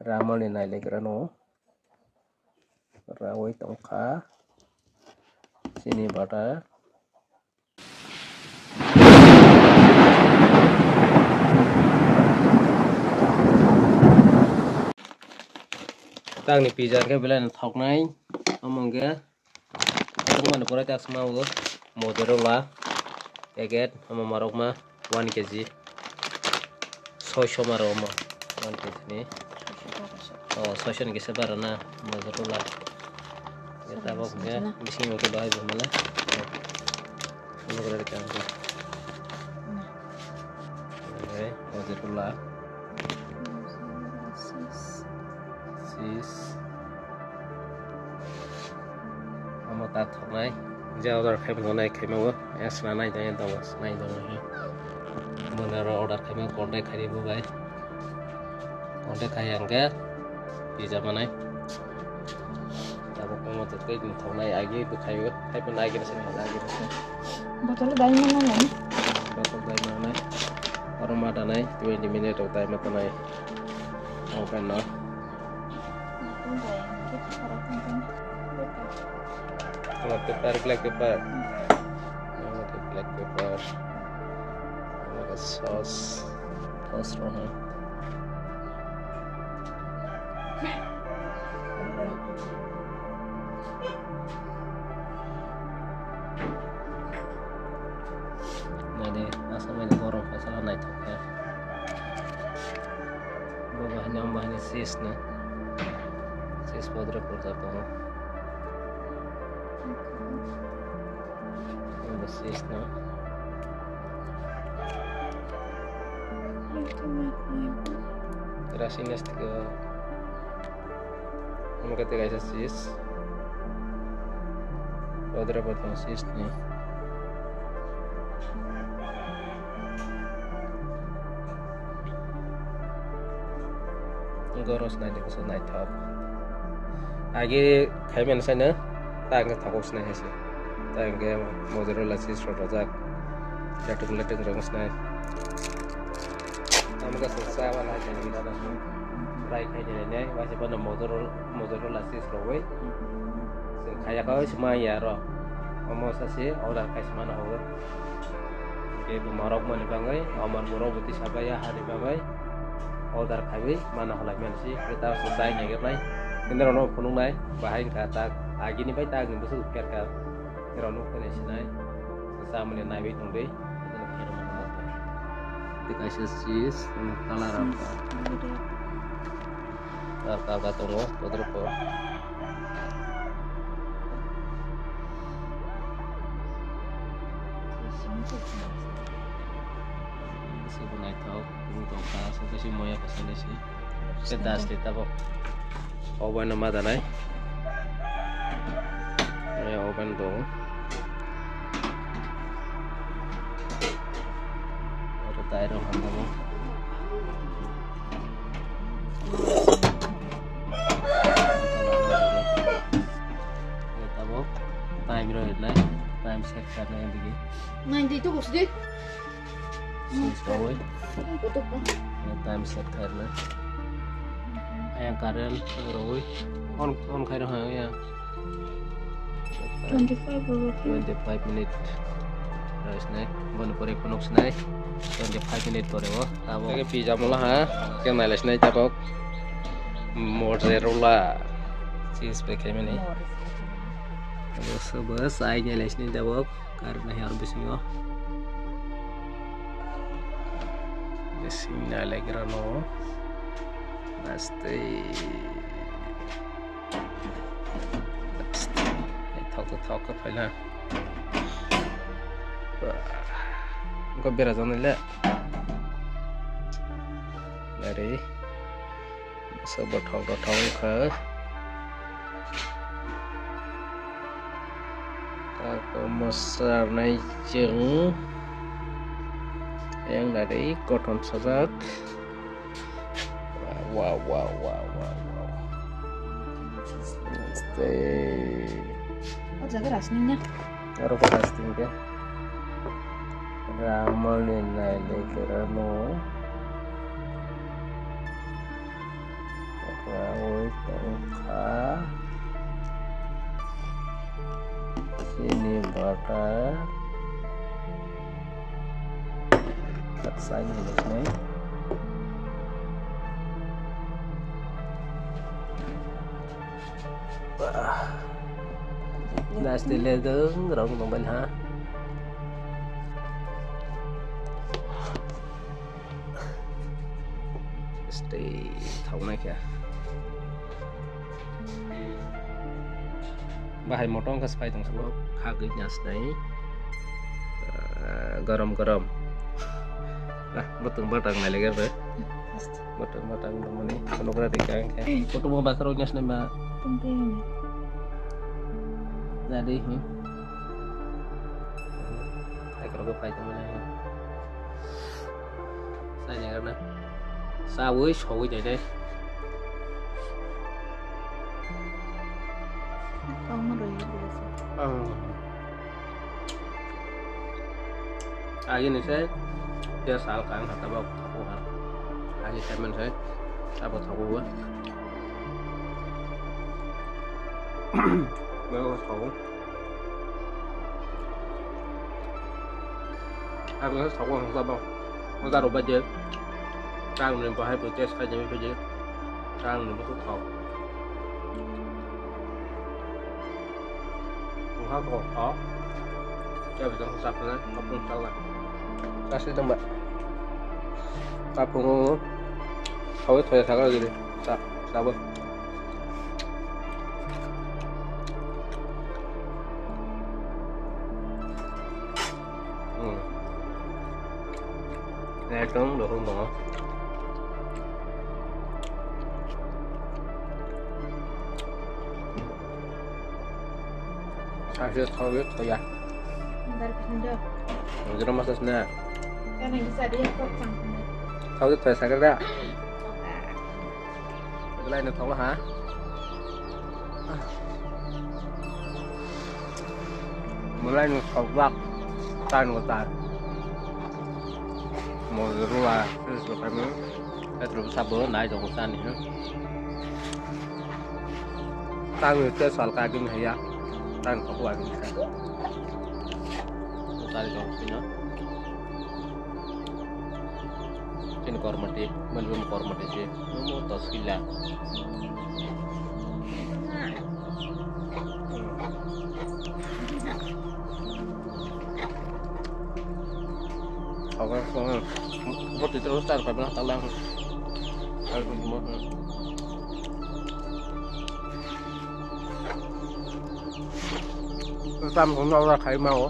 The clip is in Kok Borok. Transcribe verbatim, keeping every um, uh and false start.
Ramani nailegrano rawi tongkha chini bata. Tangni pizza khe belai no thoknai, omo hwnkhe. Mani pore tak sma o mozzarella packet, omo marok ma one K G. Soiso maro omo one K G ni. Oh, soiso ni kisa bara na mozzarella. Ya tabok ya bising oke bahai bo mala. Omo gore ka. Mozzarella. Cheese. Omo tak thoknai. Je order khaima tongnai khaima o. Ya swnamnai tongya tongo, swnai tongo. Mwnwi oro order khaima contact khai bo bai. Contact khai hwnkhe pizza manai. Tabuk omo tei tei thoknai agi bwkhaio, haiphano agi rwsani hwnka agi rwsani. Bottle dai mano nai. Bottle dai mano nai. Oro ma danai twenty minute rok dai ma tonai. Open no. Bottle dai hwnkhe thokaro thangkhe. Omo paper, black paper. Omo khe black paper. Omo khe sauce. Sauce rok no. Naidi, aswk bai borok phaisala naithok khe. Bo bahai ni, omo bahai ni cheese ni. Cheese powder purjak tongo. Omo cheese no. Rasi nas tiga. Omo khe tei kaisa cheese. Powder bo tongo cheese ni. Goros naidi kusu naithok. Agi khaimani saino ta hwnkhe thokok sinai hai se. Ta hwnkhe mozzarella cheese rok rojak. Latuk latuk rok sinai. Tamo khe chwng cha wana hai se. Try khai nai nai. Waisa bono mozzarella, mozzarella cheese rogwi. Chwng khaiya kha oi se manya aro. Omo sa se order khai se mano hogo. Hwnkhe bo morok mani bagwi, omor borok bo tisa baiya hani bagwi order khaiwi mana holai mani si, hwnkhe ta se chai naigernai. Hwnkhe norokno phunuknai, bahai wngkha tak agini bai tak ni bwswk pherkha. Norokno phunai sinai, chamani naiwi tongdi. Tei kaisa cheese, color rok. Alka alka tongo, bodol ko. Bisi bo naithok, bini tongkha, aswk khe se moya kwchangni se. Khe das de tabok. Obo no ma danai. Obo no tongo. Oro tai rok hamjamo. Tabok time rok rinai, time set khainai digi. Nine day to go today. Sini sawai. Time set khainai. Ayang current roi. On, on khainai ayang. Twenty-five over here. Twenty-five minute. Rest nai. Boni pore phunuk sinai. Twenty-five minute pore o. Abo. Pizza mula ha. Keng nai lai sinai tabok. Mozzarella. Cheese bai khaimani. Abo sobo sai nai lai sinai tabok. Karna hiar bisingo. Bising nai lai grano. Aste. Thok thok thok khe phaina. Engko bera jani le. Nari. Masa bothok bothok wngkha. Tako mwsarnai chwng. Ayang nari kothon sajak. Wow, wow, wow, wow, wow. Namaste. O jaga rasning na. Aro ko rasning ke. Ramani nai le kerano. Ui tongkha. Chini butter. Taksai ni lesnai. Last le dong rong dong ban ha. Stay thok nai khe. Bahai motom khe spai tong sabo. Khagwi nasnai. Ah, gorom gorom. Ah, bwtwng bwtang nai lege bre. Bwtwng bwtang mani phunukra di kang khe. Kutung bo bakharo nasnai ma. Tungtwi. Jadi, hmm. Hai koro bo pai tong mani. Sai ni gana. Sawi sawi dai dai. Kau ma roi biasa. Ah. Agi ni se, dia sal kang kata ba thapu ha. Agi semen se, apa thapu ba? Ba thapu. Ang no sabo ang sabo. O daro ba je. Tang ni bahai bo test khai jami phaji. Tang ni bo thok. Ang ha thok thok. Ya bi tang sab na, kapung sab na. Kasi tang ba. Kapung o. Thok thok thok gini. Sab, sabo. Hmm. Ekdom dohong tongo. Sashi thobi thoya. Dar pisan do. Jero masa sna. Kana gisa dia kok sang. Thobi thoya sakar da. Belai no thok ha. Belai no thok bak. Tan ko tan. Mo rua, terus lo kami. Petro sabo nai jong sani. Tang te sal ka gin haya. Tang ko wa gin sa. Sal jong sino. Chini kormoti, manwi kormoti si, mo to sila. Oke, oke. Boti terus tar, karena talang. Harus semua. Tam kong na ora khai ma o.